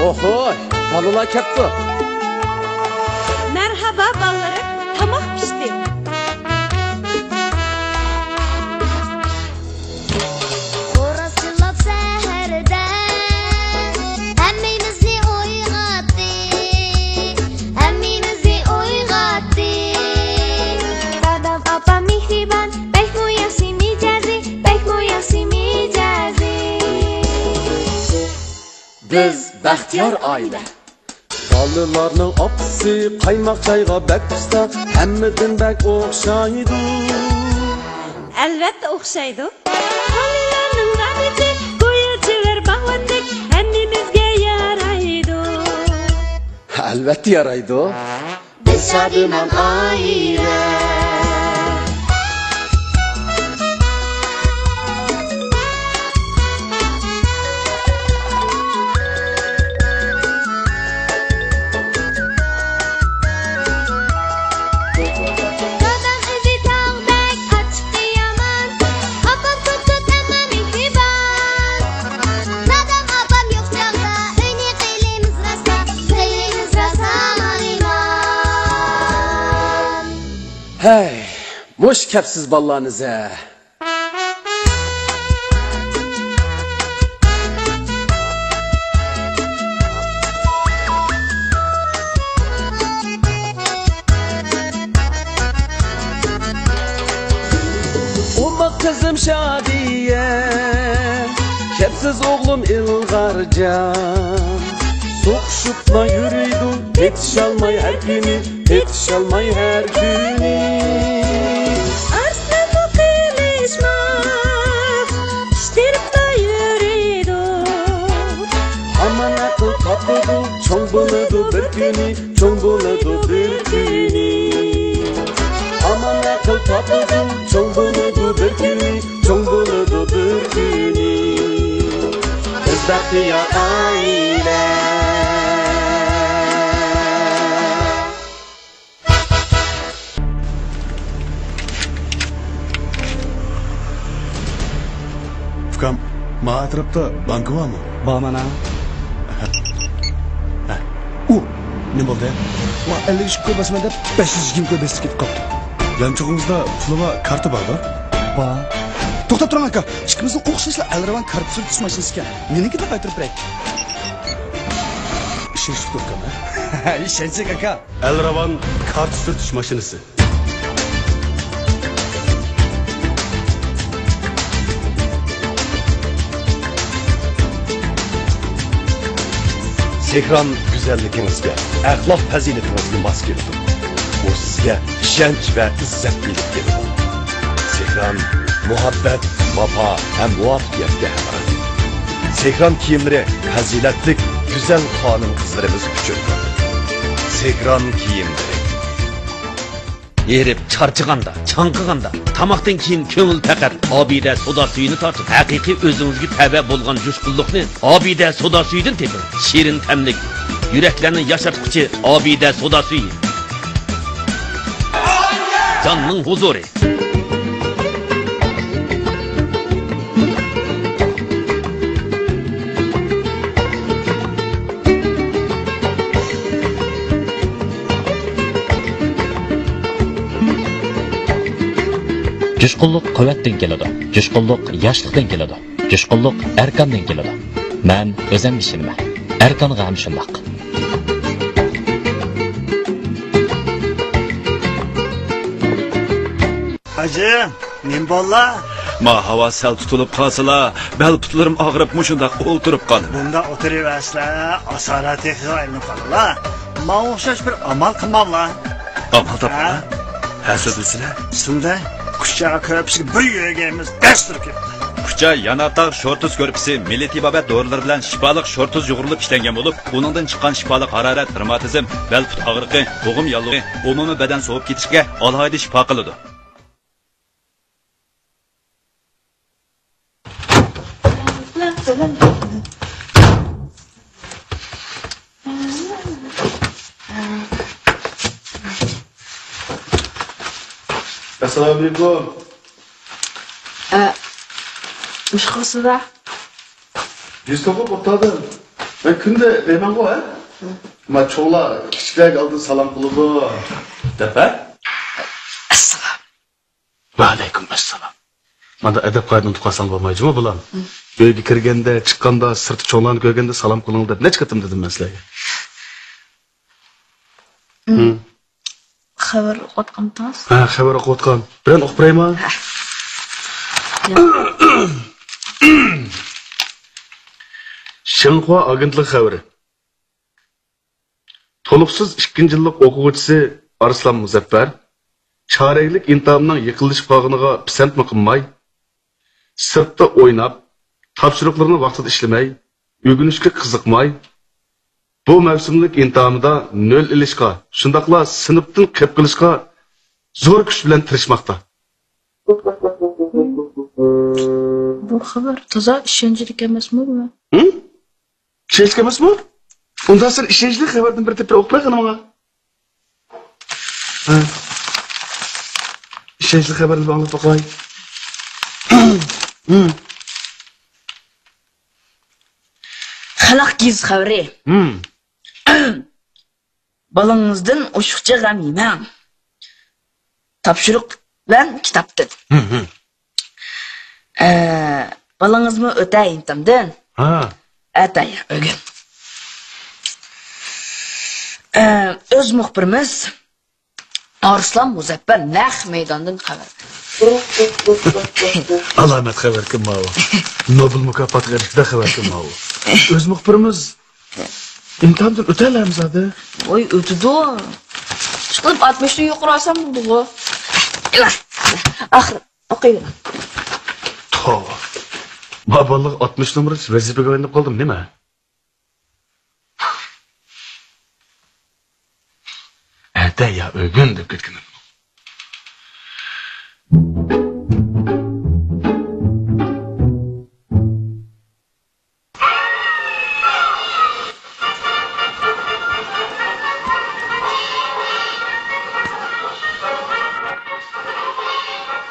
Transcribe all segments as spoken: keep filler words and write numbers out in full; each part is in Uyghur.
ئوھوي، بالىلار كەپتۇ. مەرھابا بالىلىرىم، تاماق پىشتى. خوراز چىللاپ سەھەردە ھەممىمىزنى ئويغاتتى، ھەممىمىزنى ئويغاتتى. دادام، ئاپام مېھرىبان، بەكمۇ ياخشى مىجەزى، بەكمۇ ياخشى مىجەزى. بىز بەختىيار ئائىلە. بالىلارنىڭ ئاپىسى قايماق چايغا بەك ئۇستا، ھەممىدىن بەك ئوخشايدۇ. ئەلۋەتتە ئوخشايدۇ. بالىلارنىڭ دادىسى گويا چېۋەر باغۋەندەك ھەممىمىزگە يارايدۇ. ئەلۋەتتە يارايدۇ. بىز شادىمان ئائىلە. دادام ئۆزى تاغدەك ئاچچىقى يامان، ئاپام توت توت ئەمما مېھرىبان. دادام ئاپام يوق چاغدا ئۆينى قىلىمىز راسا، قىلىمىز راسا مالىمان. ھەي، مۇشۇ كەپسىز بالىلارنى زە. ئوماق قىزىم شادىيە، كەپسىز ئوغلۇم ئىلغارجان. سوقۇشۇپلا يۈرىدۇ، پېتىشالماي ھەر كۈنى، پېتىشالماي ھەر كۈنى. ئارسلانمۇ قىلىشماق، پىشتىرىپلا يۈرىدۇ. ھامان ئەقىل تاپىدۇ، چوڭ بولىدۇ بىر كۈنى، چوڭ بولىدۇ بىر كۈنى. ھامان ئەقىل تاپىدۇ، چوڭ بولىدۇ بىر كۈنى، چوڭ بولىدۇ بىر كۈنى. بىز بەختىيار ئائىلە. ئۇكام، ما ئەتراپتا بانكا بارمۇ؟ بار مانا. ھە. ئۇ، نېمە بولدى؟ ۋا، ئەللىك ئۈچ كوي باسىمەن دەپ، بەش يۈز يىگىرمە كوي بېسىپ كېتىپ قاپتۇ. يانچۇقىڭىزدا پۇلى بار كارتا بارغۇ؟ بار. توختاپ تۇرۇڭ، ئاكا. ئىككىمىزنىڭ ئوخشاشلا ئەلراۋان كارتا سۈرتۈش ماشىنىسى ئىكەن. مېنىڭكىنى قايتۇرۇپ بېرەي. ئىشىنىشلىكتۇ، ئۇكام، ھە؟ ئىشەنچلىك، ئاكا. ئەلراۋان كارتا سۈرتۈش ماشىنىسى. سېھران گۈزەللىكىڭىزگە، ئەخلاق پەزىلىتىڭىزگە ماس كېلىدۇ. ئۇ سىزگە ئىشەنچ ۋە ئىززەت ئېلىپ كېلىدۇ. سېھران مۇھەببەت، ۋاپا ھەم مۇۋەپپەقىيەتكە ھەمراھ. سېھران كىيىملىرى پەزىلەتلىك، گۈزەل خانىم-قىزلىرىمىز ئۈچۈن. سېھران كىيىملىرى. ھېرىپ، چارچىغاندا، چاڭقىغاندا، تاماقتىن كېيىن كۆڭۈل پەقەت ئابىدە سودا سۈيىنى تارتىدۇ. ھەقىقىي ئۆزىڭىزگە تەۋە بولغان جۇشقۇنلۇقنى ئابىدە سودا سۈيىدىن تېپىڭ. شېرىن تەملىك، يۈرەكلەرنى ياشارتقۇچى ئابىدە سودا سۈيى. جاننىڭ ھۇزۇرى. جۇشقۇنلۇق قۇۋۋەتتىن كېلىدۇ، جۇشقۇنلۇق ياشلىقتىن كېلىدۇ، جۇشقۇنلۇق ئەركاندىن كېلىدۇ. مەن ئۆزۈم ئىشىنىمەن، ئەركانغا ھەم شۇنداق. ھاجى، نېمە بوللا؟ ما ھاۋا سەل تۇتۇلۇپ قالسىلا، بەل پۇتلىرىم ئاغرىپ مۇشۇنداق ئولتۇرۇپ قالىمەن. بۇنداق ئولتۇرۇۋەرسىلە، ئاسارەت تېخىغا ئايلىنىپ قالىلا. ماڭا ئوخشاش بىر ئامال قىلماڭلا. ئامال تاپقان؟ ھە؟ ھە، سۆزلىسىلە. سىلدە كۇچا كۆرپىسىگە بىر يۆگەيمىز، دەس تۇرۇپ كەتتى. كۇچا يانارتاغ شورتۇس كۆرپىسى مىللىي تېبابەت دورىلىرى بىلەن شىپالىق شورتۇس يۇغۇرۇلۇپ ئىشلەنگەن بولۇپ، ئۇنىڭدىن چىققان شىپالىق ھارارەت، رېماتىزم، بەل پۇت ئاغرىقى، بوغۇم ياللۇغى، ئومۇمىي بەدەن سوۋۇپ كېتىشكە ئالاھىدە شىپا قىلىدۇ. ئەسسالامۇئەلەيكۇم. ئە، مۇشۇ قىلسىلا. يۈز توقۇپ ئولتۇردۇم. مەن كۈندە دەيمەنغۇ، ھە؟ ما چوڭلار كىچىكلەرگە ئالدىن سالام قىلىدۇ، دەپ، ھە؟ ئەسسالام. ۋەئەلەيكۇم ئەسسالام. مانا ئەدەپ-قائىدىنى ئۇنتۇپ قالساڭ بولمايدۇ جۇمۇ، بالام. ئۆيگە كىرگەندە، چىققاندا، سىرتتا چوڭلارنى كۆرگەندە سالام قىلىڭ دەپ نەچچە قېتىم دېدىم مەن سىلەرگە؟ خەۋەر ئوقۇۋاتقانتىڭىز؟ ھە، خەۋەر ئوقۇۋاتقان. بىرەن ئوقۇپ بېرەيما؟ ھە. شىنخۇا ئاگېنتلىقى خەۋىرى. تولۇقسىز ئىككىنچى يىللىق ئوقۇغۇچىسى ئارسلان مۇزەپپەر چارەكلىك ئىمتىھاننىڭ يېقىنلىشىپ قالغىنىغا پىسەنتمۇ قىلماي، سىرتتا ئويناپ، تاپشۇرۇقلىرىنى ۋاقتىدا ئىشلىمەي، ئۆگىنىشكە قىزىقماي، بۇ مەۋسۇملۇق ئىمتىھانىدا نۆل ئېلىشقا، شۇنداقلا سىنىپتىن قېلىپ قېلىشقا زور كۈچ بىلەن تىرىشماقتا. بۇ خەۋەر تازا ئىشەنچلىك ئەمەسمۇ بۇ؟ ھە؟ ئىشەنچلىك ئەمەسمۇ؟ ئۇندا سەن ئىشەنچلىك خەۋەردىن بىر تېپىپ ئوقۇپ بەرگىنىڭغا. ھە. ئىشەنچلىك خەۋەرنى ئاڭلاپ باقاي. خەلق گېزىت خەۋىرى. بالىڭىزدىن ئوشۇقچە غەم يېمەڭ. تاپشۇرۇق بىلەن كىتابتىن. ئە، بالىڭىزمۇ ئۆتە ئىمتىھاندىن؟ ھە. ئەتە يا ئۆگۈن. ئە، ئۆز مۇخبىرىمىز ئارسلان مۇزەپپەر نەق مەيداندىن خەۋەر. ئالامەت خەۋەركەن ماۋۇ. نوبېل مۇكاپاتىغا ئېرىشكەن خەۋەركەن ماۋۇ. ئۆز مۇخبىرىمىز ئىمتىھاندىن ئۆتەلەرمۇ زادى؟ ۋاي، ئۆتىدۇ. ئىشقىلىپ ئاتمىشتىن يۇقىرى ئالسام بولدىغۇ. ئاخىر ئوقۇيۋېرىڭ. توۋا. ما بالىلىق ئاتمىش نومۇرلۇق ۋەزىپىگە ئايلىنىپ قالدىم نېمە؟ ئەتە يا ئۆگۈن دەپ كەتكىنىم.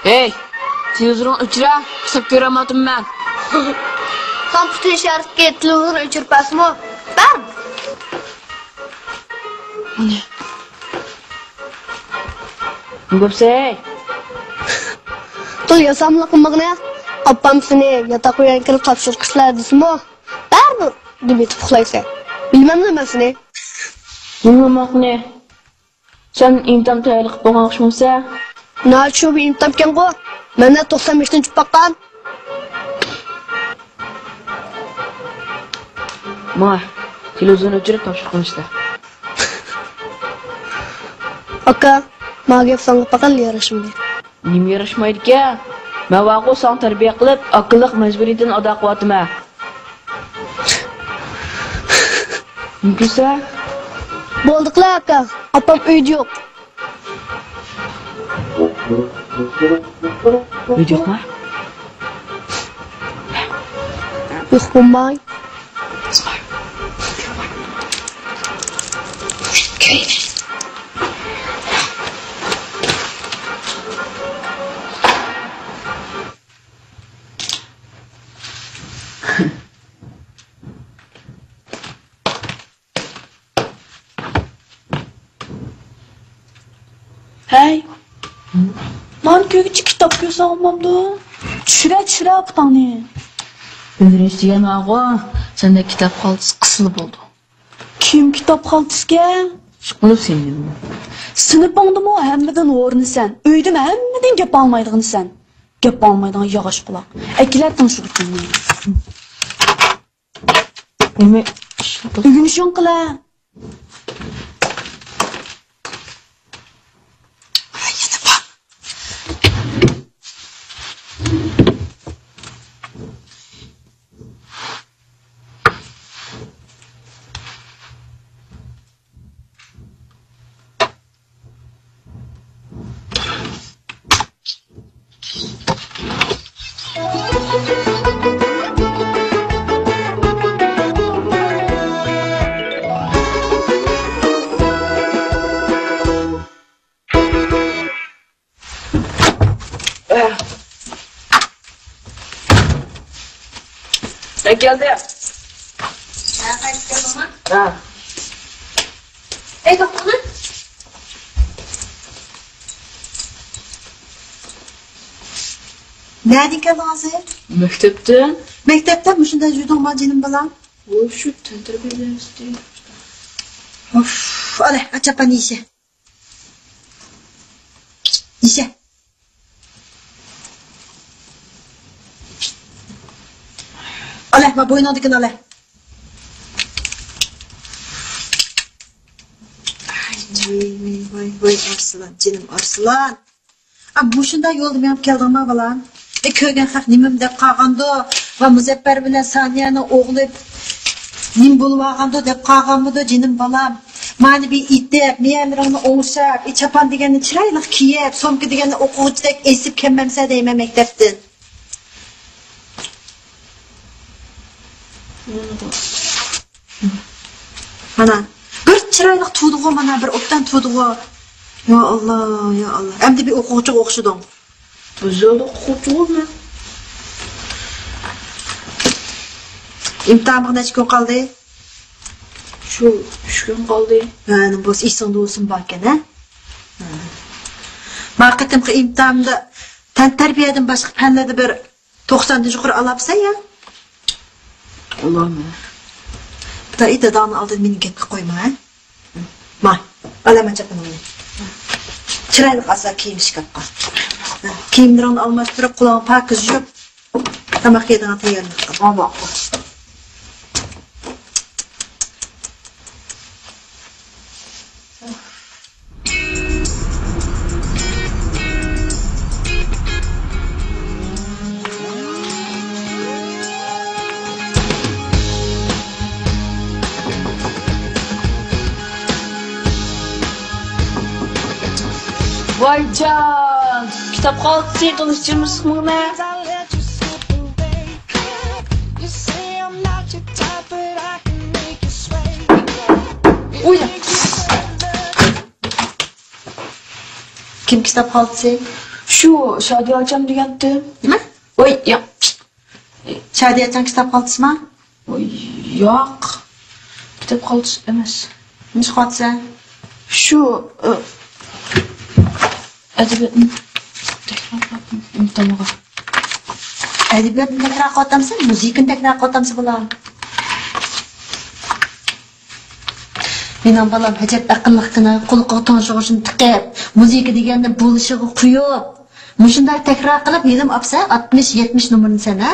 ھەي، تېلېۋىزورۇڭنى ئۆچۈرە، كىتاب كۆرەلمەيۋاتىمەن مەن. ساڭا پۈتۈن شەھەردىكى تېلېۋىزورنى ئۆچۈرۈپ بەرسىمۇ، بەر. نېمە بوپسەن؟ توي ياساملىق قىلمىغىنە. ئاپام سېنى ياتاق ئۆيگە كىرىپ تاپشۇرۇق ئىشلە دېسىمۇ، بەرىبىر دېمىتىپ ئۇخلايسەن. بىلمەمدۇ مەن سېنى؟ نېمە بولماقنى؟ سەن ئىمتىھان تەييارلىق قىلىپ بولغان ئوخشىمامسەن؟ ناھايىتى شۇ بىر ئىمتىھانكەنغۇ. مەن توقسان بەشتىن چۈشۈپ باققان. ما، تېلېۋىزورنى ئۆچۈرۈپ تاپشۇرۇقنى ئىشلە. ئاكا، ما گەپ ساڭا پەقەتلا ياراشمىدى. نېمە ياراشمايدىكەن؟ مەن بارغۇ ساڭا تەربىيە قىلىپ، ئاكىلىق مەجبۇرىيىتىنى ئادا قىلىۋاتىمەن. نېمە كۈلىسەن؟ بولدى قىلە ئاكا، ئاپام ئۆيدە يوق. ئۆيدە يوقما؟ يوق بولماي. ھەي، مانا كۆيگۈچى كىتاب كۆرسەڭ بولمامدۇ؟ چۈشۈرە، چۈشۈرە پۇتۇڭنى. ئۆگىنىش دېگەن بارغۇ، سەندە كىتاب خالتىسى قىلسىلا بولدى. كىم كىتاب خالتىسىكەن؟ ئىشقىلىپ سېنىڭ. سىنىپىڭدىمۇ ھەممىدىن ھورۇنسەن، ئۆيدىمۇ ھەممىدىن گەپ ئاڭلىمايدىغىنسەن. گەپ ئاڭلىمايدىغان ياغاچ قۇلاق. ئەكېلە تىڭشىغۇچۇڭنى. نېمە ئىش؟ ئۆگىنىشىڭ قىلە. مەن كەلدىم. ئەي، توختاڭە. نەدىن كەلدىڭ ھازىر؟ مەكتەپتىن. مەكتەپتە مۇشۇنداق يۈردۈڭما جېنىم بالام؟ ۋوي، شۇ تەنتەربىيە دەرسى. ئۇف، ئالە، ئاچاپان يېيىشە. يېيىشە. ئالە، ما بوينۇڭدىكىنى ئالە. ۋاي، ۋاي، ۋاي، ئارسلان، جېنىم ئارسلان. ئا، مۇشۇنداق يولدا مېڭىپ كەلدىڭما، بالام؟ ئە، كۆرگەن خەق نېمىم دەپ قالغاندۇ؟ ۋە مۇزەپپەر بىلەن سانىيەنىڭ ئوغلى نېمە بولۇۋالغاندۇ دەپ قالغانمىدۇ، جېنىم بالام؟ مانا بىر ئېتىپ، مېيەلىرىڭنى ئوڭشاپ، ئى، چاپان دېگەننى چىرايلىق كىيىپ، سومكا دېگەننى ئوقۇغۇچىدەك ئېسىپ كەلمەمسەن دەيمەن مەكتەپتىن. مانا، بىر چىرايلىق تۇردىغۇ، مانا، بىر ئوبدان تۇردىغۇ. يا ئاللا، يا ئاللا. ئەمدى بىر ئوقۇغۇچىغا ئوخشىدىڭ. بىزدە ئوقۇغۇچىغۇ مەن. ئىمتىھانغا نەچچە كۈن قالدى؟ شۇ ئۈچ كۈن قالدى. ھە، نېمە بولسا ئېسىڭدە بولسۇن باركەن، ھە؟ ھە. ما قېتىمقى ئىمتىھاندا تەنتەربىيەدىن باشقا پەنلەردە بىر توقساندىن يۇقىرى ئالاپسەن يا؟ ئالامەن. دائى داداڭنىڭ ئالدىدا مېنى گەپكە قويما، ھە؟ ما، ئالامەن چاپىنىڭنى. چىرايلىق ئاسا كىيىم ئىشكاپقا. كىيىملىرىڭنى ئالماشتۇرۇپ، قولۇڭنى پاكىز يۇيۇپ، تاماق يەيدىغان تەييارلىق قىل. ھە، ماقۇل. ۋايجان، كىتاب خالتىسى، تونۇشتۇرمىسىڭمۇ مەن. ئۇي. كىم كىتاب خالتىسى؟ شۇ شادىيەجان دېگەنتى. نېمە؟ ۋاي، ياق. شادىيەجان كىتاب خالتىسىما؟ ۋاي، ياق. كىتاب خالتىسى ئەمەس. نېمە خالتىسى؟ شۇ، ئە، ئەدەبىياتنى تەكرار قىلىپ ئۇنتۇمغا. ئەدەبىياتنى تەكرار قىلىۋاتامسەن؟ مۇزىكىنى تەكرار قىلىۋاتامسەن، بالام؟ مېنىڭ بالام ئەجەب ئەقىللىقكىنە، قۇلىقىغا تىڭشىغۇچنى تىقىپ، مۇزىكا دېگەننى بولۇشىغا قويۇپ، مۇشۇنداق تەكرار قىلىپ، ھېلىمۇ ئاپسەن ئاتمىش، يەتمىش نومۇرنى سەن، ھە؟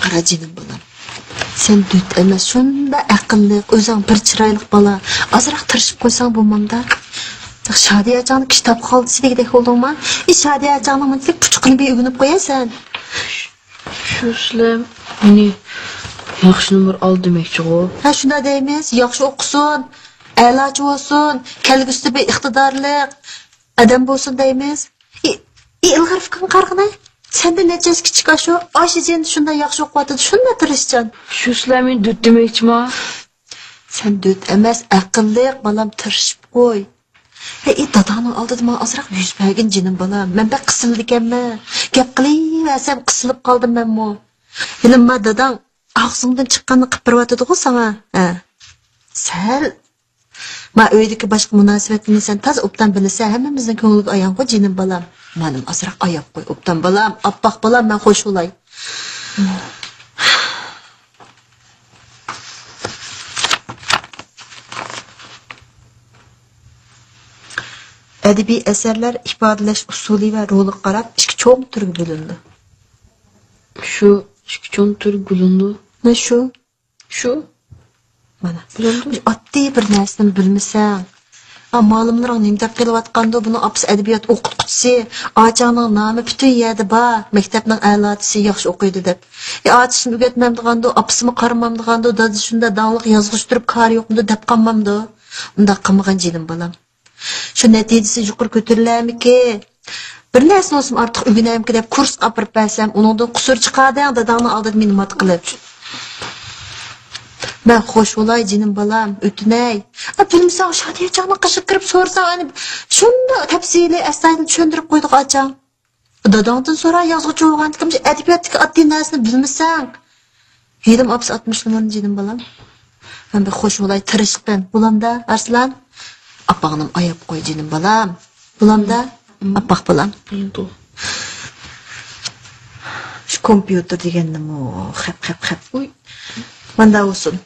قارا جېنىم بالام. سەن دۆت ئەمەس، شۇنداق ئەقىللىق، ئۆزۈڭ بىر چىرايلىق بالا. ئازراق تىرىشىپ قويساڭ بولمامدا؟ شادىيەجاننىڭ كىتاب خالتىسى دېگۈدەك بولدۇڭما؟ ئى، شادىيەجاننىڭ مۇنداق پۇچىقىنى بىر ئۆگىنىپ قوياي سەن. شۇ سىلەر مېنى ياخشى نومۇر ئال دېمەكچىغۇ؟ ھە، شۇنداق دەيمىز. ياخشى ئوقۇسۇن، ئەلاچى بولسۇن، كەلگۈسىدە بىر ئىقتىدارلىق ئادەم بولسۇن دەيمىز. ئى، ئى، ئىلغار ئۇكاڭغا قارىغىنا. سەندىن نەچچە ياش كىچىك ئاشۇ. ئاشىجىن شۇنداق ياخشى ئوقۇۋاتىدۇ، شۇنداق تىرىشچان. شۇ سىلەر مېنى دۆت دېمەكچىما؟ سەن دۆت ئەمەس، ئەقىللىق، بالام، تىرىشىپ قوي. ھەي، ئى، داداڭنىڭ ئالدىدا ماڭا ئازراق يۈز بەرگىن، جېنىم بالام. مەن بەك قىسىلىدىكەنمەن. گەپ قىلىۋەرسەم قىسىلىپ قالدىم مەنمۇ. ھېلىمما داداڭ ئاغزىڭدىن چىققاننى قىلىپ بېرىۋاتىدىغۇ ساڭا. ھە. سەل ما ئۆيدىكى باشقا مۇناسىۋەتلىرىنى سەن تازا ئوبدان بىلىسەن، ھەممىمىزنىڭ كۆڭلىگە ئايانغۇ، جېنىم بالام. مانىمۇ ئازراق ئاياپ قوي، ئوبدان بالام، ئاپئاق بالام، مەن خوش بولاي. ئەدەبىي ئەسەرلەر ئىپادىلەش ئۇسۇلى ۋە رولىغا قاراپ ئىككى چوڭ تۈرگە بۆلۈنىدۇ. شۇ ئىككى چوڭ تۈرگە بۆلۈنىدۇ. مانا شۇ. شۇ. مانا. بىلەمدۇ؟ بىر ئاددىي بىر نەرسىنى بىلمىسەڭ، ھە، مالىملىرىڭ نېمە دەپ قېلىۋاتقاندۇ، بۇنىڭ ئاپىسى ئەدەبىيات ئوقۇتقۇچىسى، ئاچاڭنىڭ نامى پۈتۈن يەردە بار، مەكتەپنىڭ ئەلاتىسى، ياخشى ئوقۇيدۇ دەپ. ئى، ئاچىسىمۇ ئۆگەتمەمدىغاندۇ، ئاپىسىمۇ قارىمامدىغاندۇ، دادىسى شۇنداق داڭلىق يازغۇچى تۇرۇپ كارى يوقمىدۇ دەپ قالمامدۇ؟ ئۇنداق قىلمىغىن جېنىم بالام. شۇ نەتىجىسى يۇقىرى كۆتۈرۈلەرمىكى؟ بىر نەرسە بولسىمۇ ئارتۇق ئۆگىنەرمىكى دەپ كۇرسقا ئاپىرىپ بەرسەم، ئۇنىڭدىن قۇسۇر چىقاردىڭ، داداڭنىڭ ئالدىدا مېنى مات قىلىپ. مەن خوش بولاي، جېنىم بالام، ئۆتۈنەي. ئا، بىلمىسەڭ، شادىيەجاننىڭ قېشىغا كىرىپ سورىساڭ، ئەنە شۇنداق تەپسىلىي، ئەستايىدىل چۈشەندۈرۈپ قويىدۇ ئاچاڭ. داداڭدىن سورا، يازغۇچى بولغاندىكىن ئەدەبىياتتىكى ئاددىي نەرسىنى بىلمىسەڭ. ھېلىمۇ ئاپىسى ئاتمىشلىمىدى، جېنىم بالام. مەن بىر خوش بولاي، تىرىشقىن. بولامدا، ئارسلان؟ ئاپاڭنىمۇ ئاياپ قوي، جېنىم بالام. بولامدا؟ ئاپاق بالام. بولىدۇ. شۇ كومپيۇتېر دېگەننىمۇ خەپ، خەپ، خەپ. ئۇي. ماندا بولسۇن.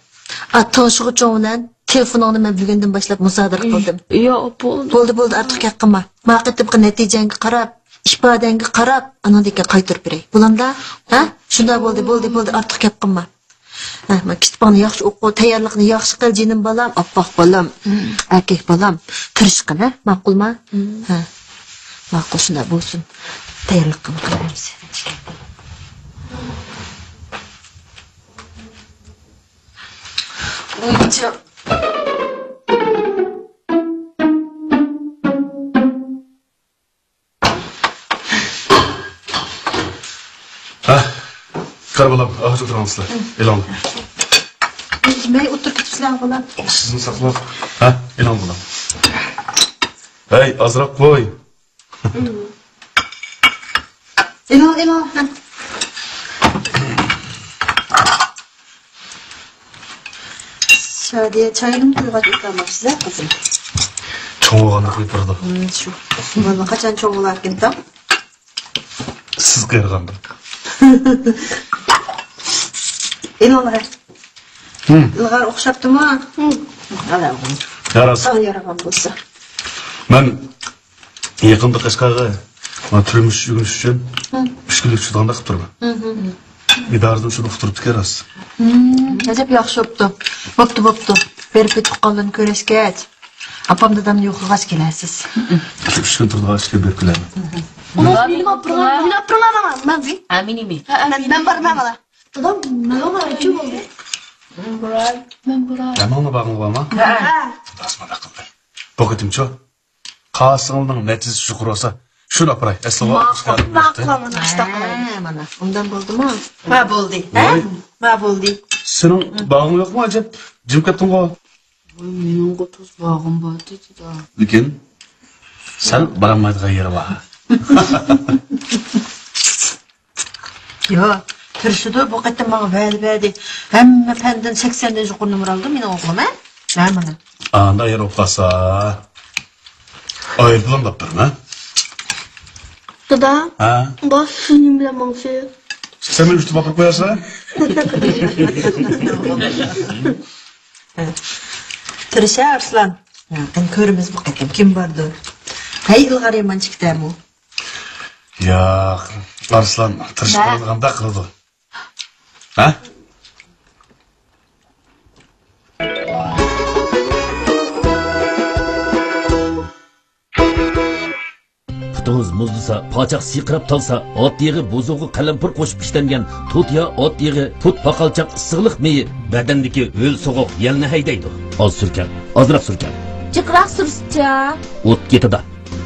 ئا، تىڭشىغۇچۇڭ بىلەن تېلېفونۇڭنى مەن بۈگۈندىن باشلاپ مۇسادىرە قىلدىم. ياق، بولدى. بولدى، بولدى، ئارتۇق گەپ قىلما. ما قېتىمقى نەتىجەڭگە قاراپ، ئىپادەڭگە قاراپ، ئانىڭدىن كېيىن قايتۇرۇپ بېرەي. بولامدا؟ ھە؟ شۇنداق بولدى، بولدى، بولدى، ئارتۇق گەپ قىلما. ھە، مانا كىتابىڭنى ياخشى ئوقۇ، تەييارلىقنى ياخشى قىل، جېنىم بالام، ئاپپاق بالام، ئەركەك بالام. تىرىشقىن، ھە؟ ماقۇلما؟ ھە. ماقۇل، شۇنداق بولسۇن. تەييارلىقىڭنى قىلىۋەرمىسە. ھە، قارا بالام، ئاغاچ ئولتۇرۇڭلار سىلەر. ئېلىڭلار. مەن ئولتۇرۇپ كېتىپ سىلەرگە بالام. سىزنى ساقلاپ. ھە، ئېلىڭ بالام. ھەي، ئازراق قوي. ئېلىڭ، ئېلىڭ، ھە. شادىيە، چاينىمۇ قۇيغاچ ئولتۇرماپسىز-ھە، قىزىم؟ چوڭ بولغاندا قۇيۇپ بېرىدۇ. ھىم، شۇ. بالىنى قاچان چوڭ بولاركىن تاڭ؟ سىز قېرىغاندا. ئېلىڭلار. ھىم. ئىلغار ئوخشاپتىمۇ؟ ھىم. ئالا، ئوغلۇم. يا راست. ساڭا يارىغان بولسا. مەن يېقىندا قەشقەرگە، مانا، تۇرمۇش ئۆگىنىش ئۈچۈن ھىم. ئۈچ كۈنلۈك چۈشىدىغاندەك قىلىپ تۇرىمەن. ھىم، ھىم، ھىم. ئىدارىدىن شۇنى ئۇقتۇرۇپتىكەن راست. ھىم، ئەجەب ياخشى بوپتۇ. بوپتۇ، بوپتۇ. بېرىپ تۇغقانلىرىنى كۆرۈشكەچ، ئاپام دادامنى يوقلىغاچ كېلەرسىز. شۇ ئۈچ كۈن تۇرىدىغان ئىكەن، بېرىپ كېلەرمەن. مېنى ئاپىرىڭلار، مېنى ئاپىرىڭلار ماڭا، مەن بىر. ھە، مېنى، مېنى. ھە، مەن، مەن بارمايمەن. دادام، ماڭا بارغۇچى بولدى. مەن باراي. مەن باراي. ھەممىڭلار بارغىلى بارما؟ ھە. راست مانا قىلدى. بۇ قېتىمچۇ؟ قاسىڭلارنىڭ نەتىجىسى يۇقىرى بولسا، شۇنى ئاپىراي. ئەسلىگە ماقۇل، ماقۇل، مانا شۇنداق قىلايلى. ھە، مانا، ئۇنداق بولدىمۇ؟ ھە، بولدى. ھە؟ ۋاي. ھە، بولدى. سېنىڭ باغىڭ يوقمۇ ئەجەب؟ جىم كەتتىڭغۇ؟ ۋاي، مېنىڭغۇ تۇز باغىم بار دېدى-دە. لېكىن سەن بارالمايدىغان يېرى بار. ياق، تىرىشىدۇ، بۇ قېتىم ماڭا ۋەدە بەردى. ھەممە پەندىن سەكسەندىن يۇقىرى نومۇر ئالىدۇ مېنىڭ ئوغلۇم، ھە؟ ھە، مانا. ئانداق يەر بولۇپ قالسا، ئايروپىلان ئاپىرىمەن. دادا. ھە؟ بۇ سىز نېمە بىلەن ماڭىسىز؟ سەن مېنى ئۇشتۇمتۇت قىلىپ قويارسەن. تىرىش ھە، ئارسلان. ھە، قېنى كۆرىمىز بۇ قېتىم كىم باردۇ. ھەي، ئىلغار يامان چىقتىمۇ؟ ياق، ئارسلان تىرىشىپ بە- قالىدىغاندەك قىلىدۇ. ھە؟ پۇتىڭىز مۇزلىسا، پاچاق سىرقىراپ تالسا، ئات يېغى بوزۇغا قەلەمپۇر قوشۇپ ئىشلەنگەن تۇتىيا ئات يېغى، پۇت پاقالچاق ئىسسىقلىق مېيى، بەدەندىكى ھۆل سوغۇق يەلنى ھەيدەيدۇ. ئاز سۈركەڭ، ئازراق سۈركەڭ. جىقراق سۈرسىچە. ئوت كېتىدۇ.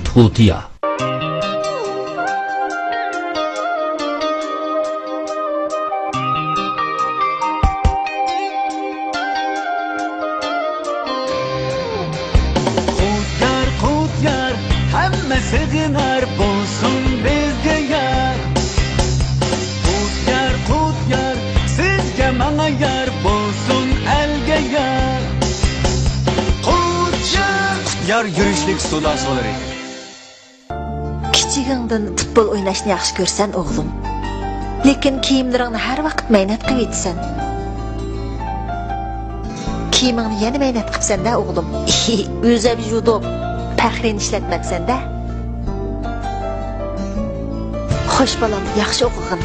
تۇتىيا. قۇت يار، قۇت يار، ھەممە سېغىنار، بولسۇن بىزگە يار. قۇت يار، قۇت يار، سىزگە ماڭا يار، بولسۇن ئەلگە يار. قۇت يار، قۇت يار، يۈرۈشلۈك سودا سولىرى. كىچىكىڭدىن پۇتبول ئويناشنى ياخشى كۆرىسەن، ئوغلۇم. لېكىن كىيىملىرىڭنى ھەر ۋاقىت مەينەت قىلىۋېتىسەن. كىيىمىڭنى يەنە مەينەت قىپسەن-دە، ئوغلۇم. ئۆزۈم يۇدۇپ، پەخرىنى ئىشلەتمەپسەن-دە. خوش بالام، ياخشى ئوقۇغىن.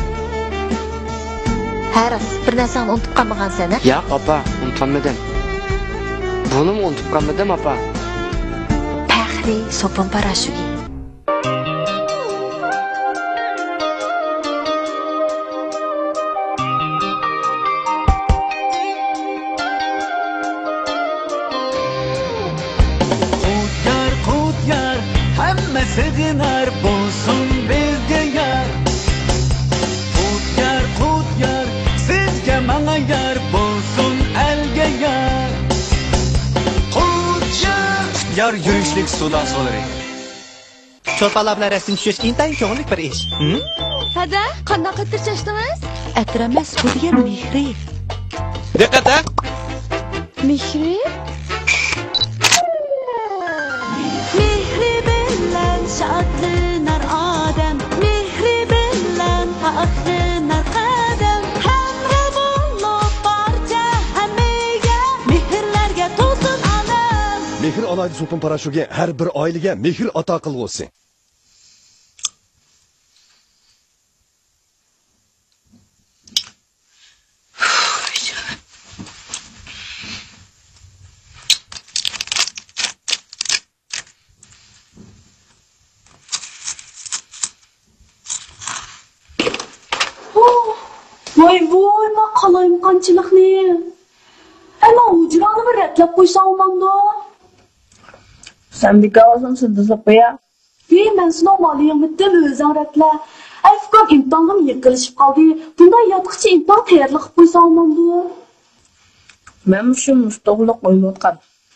ھە راست، بىر نەرسەڭنى ئۇنتۇپ قالمىغانسەن ھە؟ ياق ئاپا، ئۇنتۇپ قالمىدىم. بۇنىمۇ ئۇنتۇپ قالمىدىم ئاپا. پەخرى سوپۇن پاراشوكى. قۇت يار، قۇت يار، ھەممە سېغىنار، بولسۇن بىزگە يار. قۇت يار، قۇت يار، سىزگە ماڭا يار، بولسۇن ئەلگە يۈرۈشلۈك سودا سۇلىرى. چولپانلار بىلەن رەسىم چۈشۈرۈش ئىنتايىن كۆڭۈللۈك بىر ئىش. ھەدە، قانداق ئەتىر چاچتىڭىز؟ ئەتىر ئەمەس، بۇ دېگەن مېھرى. دىققەت، ھە؟ مېھرى؟ مېھرى بىلەن شادلىنار ئادەم، مېھرى بىلەن پاكلىنار قەدەم. ھەمراھ بولۇپ بارچە ھەممىگە، مېھىرلەرگە تولسۇن ئالەم. مېھىر ئالاھىدە سوپۇن پاراشوكى ھەر بىر ئائىلىگە مېھىر ئاتا قىلغۇسى. ۋاي ۋاي، ما قالايمىقانچىلىقنى. ئەمما ھۇجراڭنى بىر رەتلەپ قويساڭ بولمامدۇ؟ سەن بىكار بولساڭ، سىز دېسەپ قويا. ۋى، مەن سېنىڭ مالىڭمىتىم، ئۆزۈڭ رەتلە. ئەي ئۇكام، ئىمتىھانغىمۇ يېقىنلىشىپ قالدى. بۇنداق ياتقىچە ئىمتىھان تەييارلىق قىلىپ قويساڭ بولامدۇ؟ مەن شۇ مۇشۇ توغرىلىق ئويلاۋاتقان.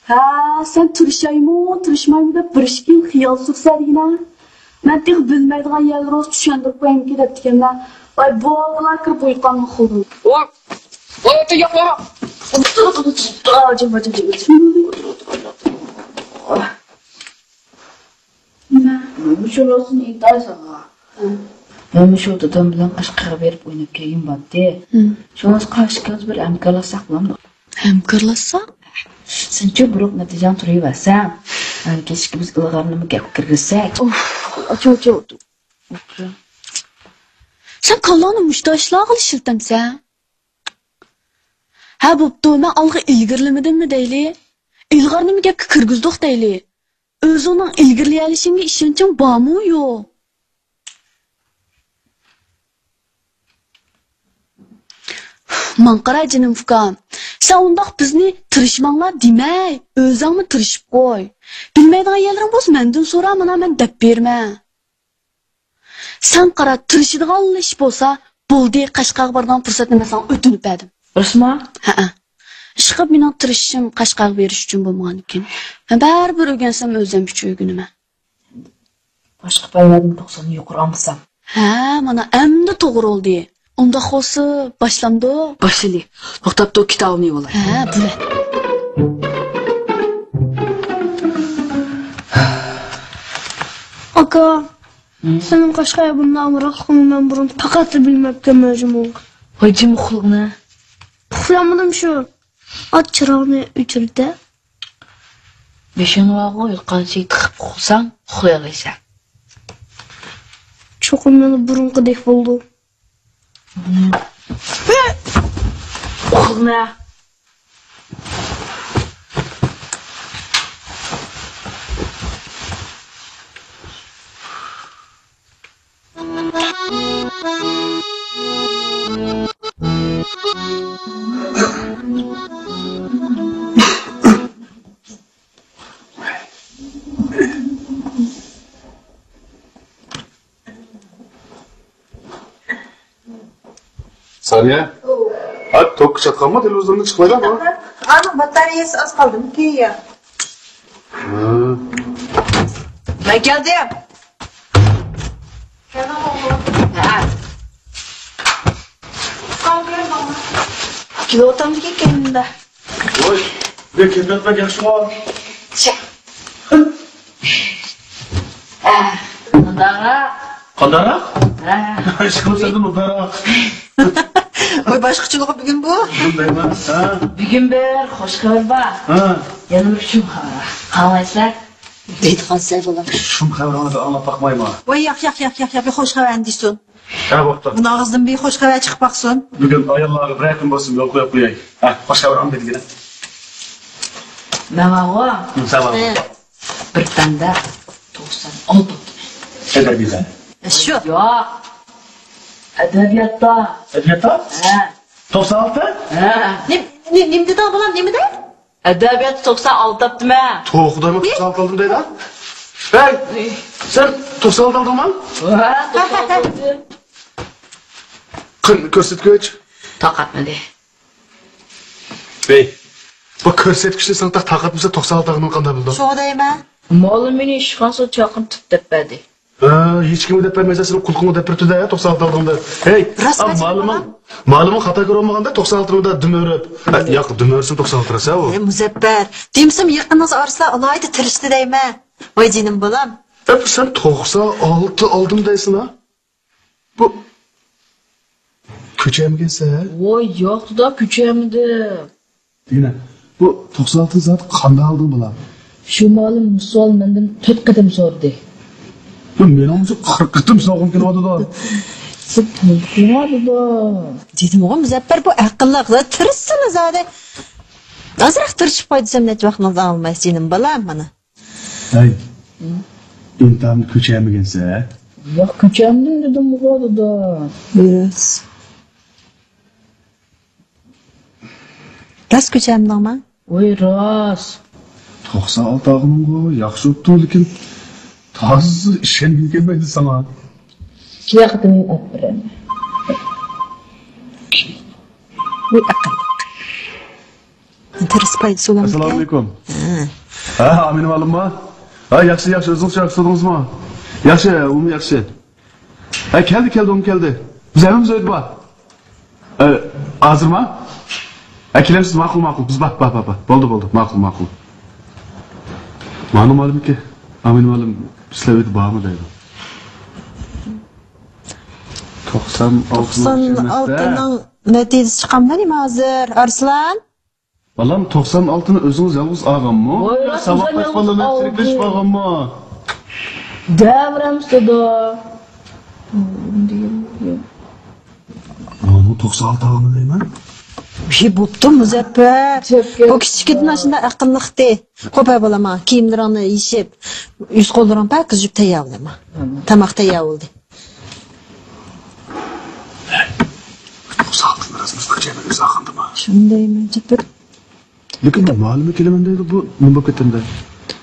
ھە، سەن تىرىشايمۇ، تىرىشمايمۇ دەپ بىر ئىككى يىل خىيال سۈرسەن دېگىنە. مەن تېخى بىلمەيدىغان يەرلىرى بولسا چۈشەندۈرۈپ قويامدىكىن دەپتىكەنمەن. ۋاي، بوۋاقلار كىرىپ ئۇيقۇڭنى قىلدىم. ۋاي، ۋاي، ئۆتە ياقلار. نېمە؟ مەن مۇشۇ روزىنى ئېيتاي ساڭا. ھە. مەن مۇشۇ دادام بىلەن قەشقەرگە بېرىپ ئويناپ كەلگىنىم بارتتى. ھىم. شۇڭلاشقا ئىككىمىز بىر ھەمكارلاشساق بولامدۇ؟ ھەمكارلاشساق؟ سەنچۇ بىراق نەتىجەڭ تۇرۇۋەرسەڭ، ئەنە كەچكە بىز ئىلغارنىمۇ گەپكە كىرگۈزسەك. ئۇف، ئاچا، ئاچا. سەن كاللاڭنى مۇشۇنداق ئىشلارغىلا ئىشلىتەمسەن؟ ھە، بوپتۇ، مەن ئالغا ئىلگىرىلىمىدىممۇ دەيلى؟ ئىلغارنىمۇ گەپكە كىرگۈزدۇق دەيلى. ئۆزۈڭنىڭ ئىلگىرىلىيەلىشىڭگە ئىشەنچىڭ بارمۇ يوق؟ ماڭا قارا جېنىم ئۇكام، سەن ئۇنداق بىزنى تىرىشماڭلار دېمەي، ئۆزۈڭمۇ تىرىشىپ قوي. بىلمەيدىغان يەرلىرىڭ بولسا مەندىن سورا، مانا مەن دەپ بېرىمەن. سەن قارا، تىرىشىدىغانلا ئىش بولسا، بولدى، قەشقەرگە بارىدىغان پۇرسەتنى مەن ساڭا ئۆتۈنۈپ بەردىم. راستمۇ؟ ھەئە. ئىشقىلىپ مېنىڭ تىرىشىشىم قەشقەرگە بېرىش ئۈچۈن بولمىغاندىكىن، مەن بەرىبىر ئۆگەنسەم ئۆزۈم ئۈچۈن ئۆگىنىمەن. باشقا پەنلەردىن توقساندىن يۇقىرى ئالمىسام. ھە، مانا ئەمدى توغرا بولدى. ئۇنداق بولسا باشلامدۇق؟ باشلىلى. توختاپ تۇر، كىتابىمنى يېۋىلاي. ھە، بولە. ئاكا، ھە؟ سېنىڭ قەشقەر بۇنداق ئامراقلىقىنى مەن بۇرۇن پەقەتلا بىلمەپتىمەن جۇمۇ. ۋاي جىم ئۇخلىغىنە. ئۇخلىيالمىدىم شۇ. ئات چىراغنى ئۆچۈردە. بېشىڭنى بارغۇ يوتقانچىگە تىقىپ ئۇخلىساڭ ئۇخلىيالايسەن. چوقۇم يەنە بۇرۇنقىدەك بولىدۇ. ئۇخلىما. سانىيە، ھە، توكقا چاتقانمۇ؟ تېلېۋىزوردىن چىقمايدۇ بۇ. ئانىڭ باتارېيەسى ئاز قالدىمىكىن يا؟ ھە. مەن كەلدىم. كېلىۋاتامدىكىن كەينىمدە. ۋاي، بۇ كېلىۋاتقان ياخشىغۇ. شە. ھە، مۇنداقراق. قانداقراق؟ ھە. ئىشقىلىپ سەندىن مۇنداقراق. ۋاي، باشقىچىلىقى بۈگۈن بۇ. بۈگۈن بىر خوش خەۋەر بار. ھە. يەنە بىر شۇم خەۋەر بار. قاڭلايسىلەر. دەيدىغان سەن بۇلار. شۇم خەۋىرىڭلارنى ئاڭلاپ باقمايمۇ؟ ۋاي، ياق، ياق، ياق، ياق، ياق، بىر خوش خەۋەرنى دېسۇن. ھە، بوپتۇ. بۇنىڭ ئاغزىدىن بىر خوش خەۋەر چىقىپ باقسۇن. بۈگۈن ئاياللارغا بىرەر كۈن بولسۇن يول قويۇپ قوياي. ھە، خوش خەۋەر ئاڭلا دېگىنە. ماڭا. ھە، ساڭا. ھە. بىر پەندە توقسان ئالتە ئاپتىمەن. ئەدەبىياتتا. شۇ. ياق. ئەدەبىياتتا. ئەدەبىياتتا؟ ھە. توقسان ئالتە؟ ھە. نېم-، نېمە دېدىڭ بالام، نېمە دە؟ ئەدەبىياتتا توقسان ئالتە ئاپتىمەن. توغرا خۇدايىم، توقسان ئالتە ئالدىم دەيدۇ. ھەي، سەن توقسان ئالتە ئالدىڭمۇ؟ ھە، توقسان ئالتە ئالدىم. قېنى، كۆرسەتكۈچ. تاقەتمىدى. ھەي، بۇ كۆرسەتكۈچنى ساڭا تاقاتمىسا، توقسان ئالتە ئالغىنىڭ قانداق بىلىدۇ؟ شۇڭا دەيمەن. مالىم مېنى ئىشخانىسىغا چاقىرتىپ دەپ بەردى. ھە، ھېچكىمگە دەپ بەرمەيسەن، سېنىڭ قۇلىقىڭغا دەپ بېرىپتۇ-دە، توقسان ئالتە ئالدىڭدا. ھەي، راست ئا، مالىمىڭ، مالىمىڭ خاتا كۆرۈۋالمىغاندا، توقسان ئالتىنىڭدا دۈمۈرۈپ. ئە، ياق، دۈمۈرسىم توقسان ئالتە راست-ھە ئۇ. ئە، مۇزەپپەر، دېمىسەم يېقىنىڭىز ئارسلان ئالاھىدە تىرىشتى دەيمەن. ۋاي جېنىم بالام. ئە، سەن توقسان ئالتە ئالدىم دەيسەن-ھە؟ بۇ كۆچەمگەنسەن؟ ۋاي ياق، دادا، كۆچەمدىم. دېگىنە، بۇ توقسان ئالتە زات قانداق ئالدىڭ، بالام؟ شۇ مالىم بۇ سوئال مەندىن تۆت قېتىم سورىدى. بۇ مېنىڭمۇ شۇ قىرىق قېتىم سورىغۇم كېلىۋاتىدۇ. سىز تۇرۇڭ، دادا. دېدىمغۇ، مۇزەپپەر بۇ ئەقىللىق، تىرىشسىلا زادى. ئازراق تىرىشىپ قوي دېسەم، نەچچە ۋاقتىڭىزنى ئالمايسىز، جېنىم بالام، مانا. ھەي، ئىمتىھاننى كۆچەمىگەنسەن؟ ياق، كۆچەمدىم دېدىمغۇ، دادا. راست. راست كۆچەمدىڭما؟ ۋاي راست. توقسان ئالتە ئالغىنىڭغۇ ياخشى بوپتۇ، لېكىن تازا ئىشەنگۈم كەلمەيدۇ ساڭا. كېيىن قېتىم ئېلىپ بېرەمەن. ۋاي ئەقىللىق. تىرىس پايدىسى بولامدىكەن؟ ئەسسالامۇئەلەيكۇم. ھە. ھە، ئامىنە مالىممۇ؟ ھە، ياخشى، ياخشى، ئۆزىڭىز ياخشى تۇردىڭىزمۇ؟ ياخشى، ئۇمۇ ياخشى. ھە، كەلدى، كەلدى، ئۇمۇ كەلدى. بىز ھەممىمىز ئۆيدە بار. ئە، ھازىرما؟ ھە، كېلەمسىز، ماقۇل، ماقۇل. بىز بار، بار، بار، بار. بولدى، بولدى، ماقۇل، ماقۇل. مانا مالىمكى، ئامىنە مالىم، سىلەر ئۆيدە بارمۇ دەيدۇ. توقسان ئالتىنىڭ نەتىجىسى چىقامدۇ نېمە ھازىر، ئارسلان؟ بالام، توقسان ئالتىنى ئۆزىڭىز يالغۇز ئالغانمۇ؟ ۋاي، يا ساۋاقداش بالىلار بىلەن تىركىلىشىپ ئالغانمۇ؟ دەۋرەمسىدۇ. مانا توقسان ئالتە ئالغان دەيمەن. ھى، بوپتۇ، مۇزەپپەر. بۇ كىچىكىدىن ئاشۇنداق ئەقىللىقتى. قوپە بالام، كىيىملىرىڭنى يېشىپ، يۈز قوللىرىڭنى پاكىز يۇيۇپ تەييارلىما. تاماق تەييار بولدى. توقسان ئالتىنى راست بىز كۆچەيمىز ئاخىرىدىما. شۇندايمۇ جىپىر. لېكىن مالىمى كېلىمەن دەيدۇ، بۇ نېمە بولۇپ كەتتىمدە؟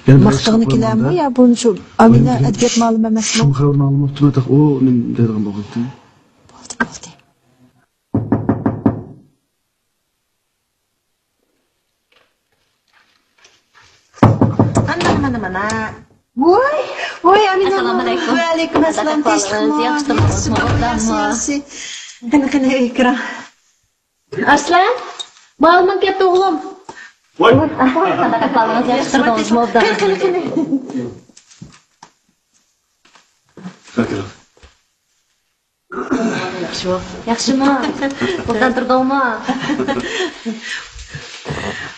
يەنە بىر ماختىغىنى كېلەرمۇ يا بۇنى شۇ ئامىنە ئەدەبىيات مالىمى ئەمەسمۇ؟ شۇ خەۋىرىنى ئاڭلىماپتىمەن، تېخى ئۇ نېمە دەيدىغان بولۇپتۇ. بولدى، بولدى. مانا، مانا، مانا. ۋوي، ۋوي، ئامىنە. ئەسسالامۇئەلەيكۇم. ۋەئەلەيكۇم ئەسسالام. قانداق ئەھۋالىڭىز؟ ياخشىمۇ؟ ياخشى، ياخشى. قېنى، قېنى، ئىكرام. ئارسلان، مالىمىڭ كەتتى، ئوغلۇم. ۋاي. قانداق ئەھۋالىڭىز؟ ياخشى تۇردىڭىزمۇ؟ قېنى، قېنى، قېنى. ياخشىمۇ؟ ياخشىمۇ؟ ئوبدان تۇردۇڭمۇ؟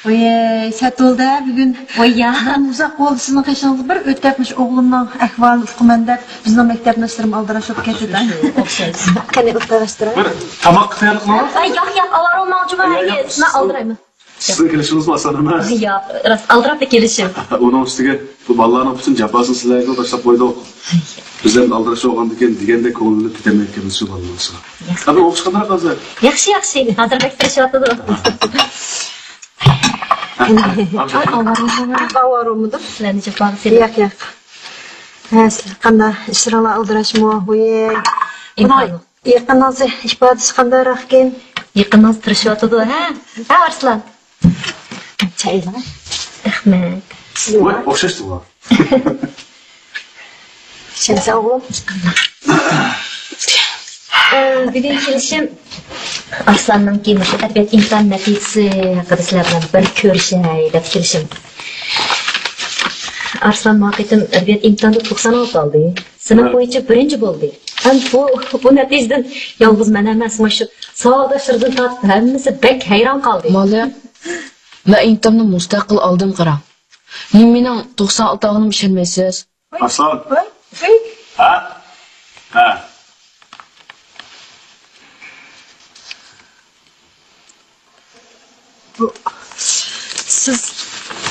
ۋوي، سەت بولدى بۈگۈن. ۋوي يا. مەن ئۇزاق بولدى سىزنىڭ قېشىڭىزدا بىر ئۆتەپ، مۇشۇ ئوغلۇمنىڭ ئەھۋالىنى ئۇقىمەن دەپ، بىزنىڭ مەكتەپداشلىرىم ئالدىراش بولۇپ كەتتى-دە. شۇ، شۇ، ئوخشايسىز. قېنى، ئولتۇرۇۋەتتۇرۇڭ. بىر تاماققا تەييارلىق قىلىڭ. ئاي، ياق، ياق، ئاۋارە بولماڭ، جۇما، مەن ئالدىرايمەن. سىزنىڭ كېلىشىڭىزمۇ ئاسان ئەمەس. ياق، راست، ئالدىراپ كېلىشىم. ئۇنىڭ ئۈستىگە بۇ بالىلارنىڭ پۈتۈن جاپاسىنى سىلەرگە باشلاپ قويدۇق. بىز ئەمدى ئالدىراش بولغاندىكىن دېگەندەك كۆڭۈل بۆلۈپ كېتەلمەيدىكەنمىز شۇ بالىلار ئىشىغا. ھە، بۇ ئوقۇش قانداق ھازىر؟ ياخشى، ياخشى. ھازىر بەك تىرىشىۋاتىدۇ. ئاي، ئاۋارە بولمىدىم. سىلەرنى جاپاغا سېلىپ. ياق، ياق. ھە، سىلەر قانداق؟ ئىشلىرىڭلار ئالدىراشمۇ؟ ۋىي. ئىمكان يوق. يېقىنىڭىزنى ئىپادىسى قانداقراقكىن؟ يېقىنىڭىز تىرىشىۋاتىدۇ، ھە؟ ھە، ئارسلان؟ چايلار. رەھمەت. ۋاي، ئوخشاشتىغۇ. ئىشەنسەن ئوغلۇم. ئە، بۈگۈن كېلىشىم ئارسلاننىڭكى مۇشۇ ئەدەبىيات ئىمتىھان نەتىجىسى ھەققىدە سىلەر بىلەن بىر كۆرۈشەي دەپ كېلىشىم. ئارسلان ما قېتىم ئەدەبىيات ئىمتىھانىدا توقسان ئالتە ئالدى. سىنىپ بويىچە بىرىنچى بولدى. ھەم بۇ، بۇ نەتىجىدىن يالغۇز مەن ئەمەس، مۇشۇ ساۋاقداشلىرىدىن تارتىپ ھەممىسى بەك ھەيران قالدى. مالىم، مەن ئىمتىھاننى مۇستەقىل ئالدىم، قاراڭ. نېمە مېنىڭ توقسان ئالتە ئالغىنىمغا ئىشەنمەيسىز؟ ئارسلان. ھە؟ ھە. بۇ، سىز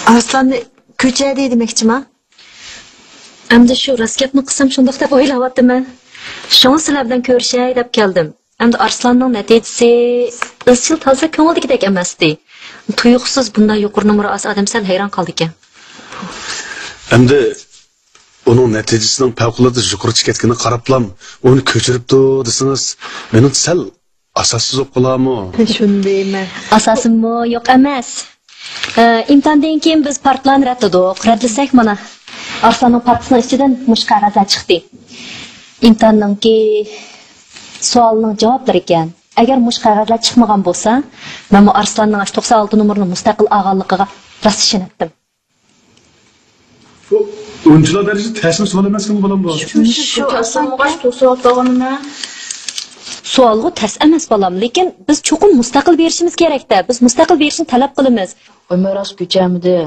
ئارسلاننى كۆچەدى دېمەكچىما؟ ئەمدى شۇ راست گەپنى قىلسام شۇنداق دەپ ئويلاۋاتىمەن. شۇڭا سىلەر بىلەن كۆرۈشەي دەپ كەلدىم. ئەمدى ئارسلاننىڭ نەتىجىسى ئىزچىل تازا كۆڭۈلدىكىدەك ئەمەستى. تۇيۇقسىز بۇنداق يۇقىرى نومۇر ئالسا ئادەم سەل ھەيران قالىدىكەن. ئەمدى ئۇنىڭ نەتىجىسىنىڭ پەۋقۇلئاددە يۇقىرى چىقىپ كەتكىنىگە قاراپلا ئۇنى كۆچۈرۈپتۇ دېسىڭىز، مېنىڭچە سەل ئاساسسىز بولۇپ قالارمۇ؟ شۇنى دەيمەن. ئاساسىممۇ يوق ئەمەس. ئە، ئىمتىھاندىن كېيىن بىز پارتلارنى رەتلىدۇق. رەتلىسەك، مانا، ئارسلاننىڭ پارتىسىنىڭ ئىچىدىن مۇشۇ قەغەزلەر چىقتى. ئىمتىھاننىڭكى سوئالنىڭ جاۋابلىرى ئىكەن. ئەگەر مۇشۇ قەغەزلەر چىقمىغان بولسا، مەنمۇ ئارسلاننىڭ ئاشۇ توقسان ئالتە نومۇرنى مۇستەقىل ئالغانلىقىغا راست ئىشىنەتتىم. بۇ ئونچىلا دەرىجىدە تەسمە سوئال ئەمەسكەن، بالام، بۇ. شۇ، شۇ، شۇ ئاسانغاچ توسۇۋاتقىنىمەن. سوئالغۇ تەس ئەمەس، بالام، لېكىن بىز چوقۇم مۇستەقىل بېرىشىمىز كېرەك-دە. بىز مۇستەقىل بېرىشنى تەلەپ قىلىمىز. ئۆمەر راست كۆچەمىدى.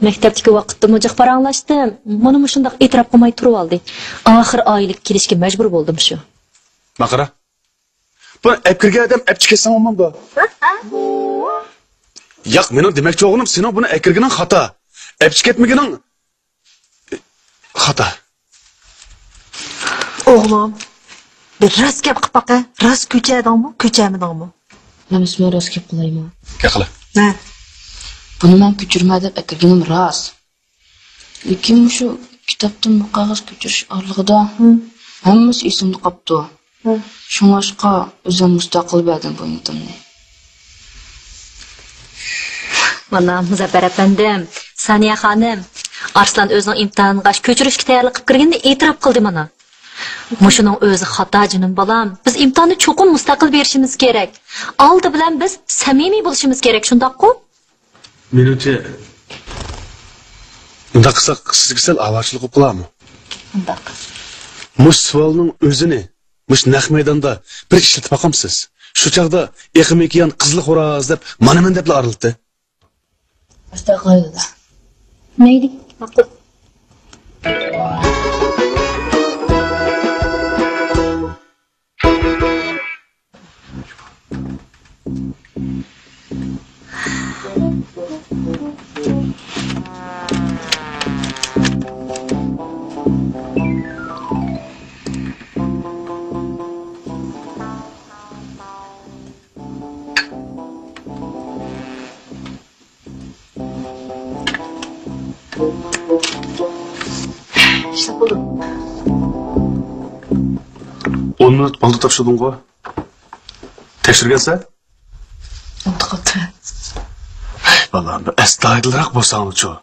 مەكتەپتىكى ۋاقىتتىمۇ جىق پاراڭلاشتىم. مانا مۇشۇنداق ئېتىراپ قىلماي تۇرۇۋالدى. ئاخىر ئائىلىگە كېلىشكە مەجبۇر بولدۇم شۇ. ماقارا. بۇنى ئەپ كىرگەن ئادەم ئەپ چىكەتسەڭ بولمامدۇ؟ ياق، مېنىڭ دېمەكچى بولغىنىم، سېنىڭ بۇنى ئەكىرگىنىڭ خاتا. ئەپ چىكەتمىگىنىڭ خاتا. ئوغلۇم، بىر راست گەپ قىلىپ باقە. راست كۆچەدىڭمۇ، كۆچەمىدىڭمۇ؟ ھەممىسىمۇ راست گەپ قىلايمۇ؟ گەپ قىلە. ھە. بۇنى مەن كۆچۈرمە دەپ ئەكىرگىنىم راست. لېكىن مۇشۇ كىتابتىن بۇ قەغەز كۆچۈرۈش ئارىلىقىدا ھە. ھەممىسى ئېسىمدە قاپتۇ. ھە. شۇڭلاشقا ئۆزۈم مۇستەقىل بەردىم بۇ ئىمتىھاننى. مانا، مۇزەپپەر ئەپەندىم، سانىيە خانىم، ئارسلان ئۆزىنىڭ ئىمتىھانغا كۆچۈرۈشكە تەييارلىق قىلىپ كىرگىنىنى ئېتىراپ قىلدى مانا. مۇشۇنىڭ ئۆزى خاتا، جېنىم بالام. بىز ئىمتىھاننى چوقۇم مۇستەقىل بېرىشىمىز كېرەك. ئالدى بىلەن بىز سەمىمىي بولۇشىمىز كېرەك، شۇنداققۇ؟ مېنىڭچە، ئۇنداق قىلساق، سىزگە سەل ئاۋارىچىلىك بولۇپ قالارمۇ؟ ئۇنداق. مۇشۇ سوئالنىڭ ئۆزىنى مۇشۇ نەق مەيداندا بىر ئىشلىتىپ باقامسىز؟ شۇ چاغدا ئېقىم ئېكىيان قىزىل خوراز دەپ مانا مەن دەپلا ئارىلىتتى. ئاشۇنداق قىلايلى. مەيلى، ماقۇل. ئىشلەپ بولدۇم. ئون مىنۇت ئالدى تاپشۇردۇڭغۇ؟ تەكشۈرگەنسەن؟ ئۇنتۇپ قاپتىمەن. ھەي، بالام، بىر ئەستايىدىلراق بولساڭچۇ.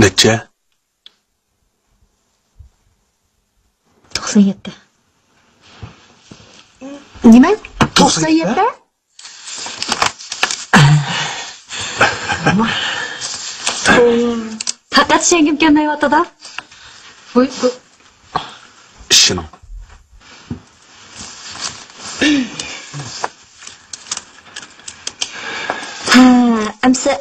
نەچچە؟ توقسان يەتتە. نېمە؟ توقسان يەتتە؟ پەقەت چۈشەنگۈم كەلمەيۋاتىدۇ. ۋوي، بۇ. ئىششىنىڭ. ھە، ئەمسە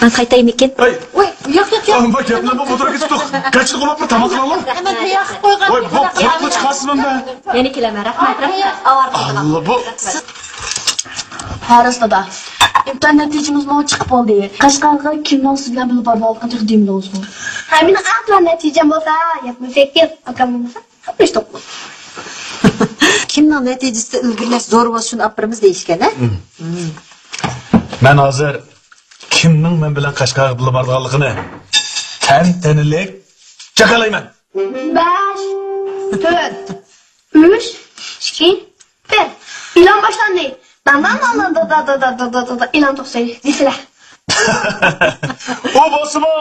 مەن قايتايمىكىن؟ ھەي! ۋوي، ياق، ياق، ياق. ئەمما گەپلەرنى مۇدىرىگە تۇتۇق. قاچىلىق بولۇپ بىر تاماق قىلاڭلار. ئەمما تەييار قىلىپ قويغان. ۋوي، بۇ قۇرۇقلا چىقارسىز مەندە. يەنە كېلەمەن، رەھمەت، رەھمەت. ئاۋارە قىلدىڭلار. ئاللا بۇ. رەھمەت. ھارىس دادا، ئىمتىھان نەتىجىمىزمۇ چىقىپ بولدى. قەشقەرگە كىمنىڭ سىز بىلەن بىللە بارىدىغانلىقىنى تېخى دېمىدىڭىزغۇ؟ ھە، مېنىڭ ئەڭ تۆۋەن نەتىجەم بولسا، يەتمىش سەككىز، ئاكام بولمىسا، ئاتمىش توققۇز. كىمنىڭ نەتىجىسىدە ئىلگىرىلەش زور بولسا، شۇنى ئاپىرىمىز دېيىشكەن، ھە؟ مم. مم. مەن ھازىر كىمنىڭ مەن بىلەن قەشقەرگە بىللە بارىدىغانلىقىنى تەنتەنىلىك جاكارلايمەن. بەش، تۆت، ئۈچ، ئىككى، بىر. ئېلان باشلاندى. دا، دا، دا، دا، دا، دا، دا، دا، دا، ئېلان توختىدى. دېسىلە. ئۇ بولسىمۇ.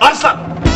ئارسلان!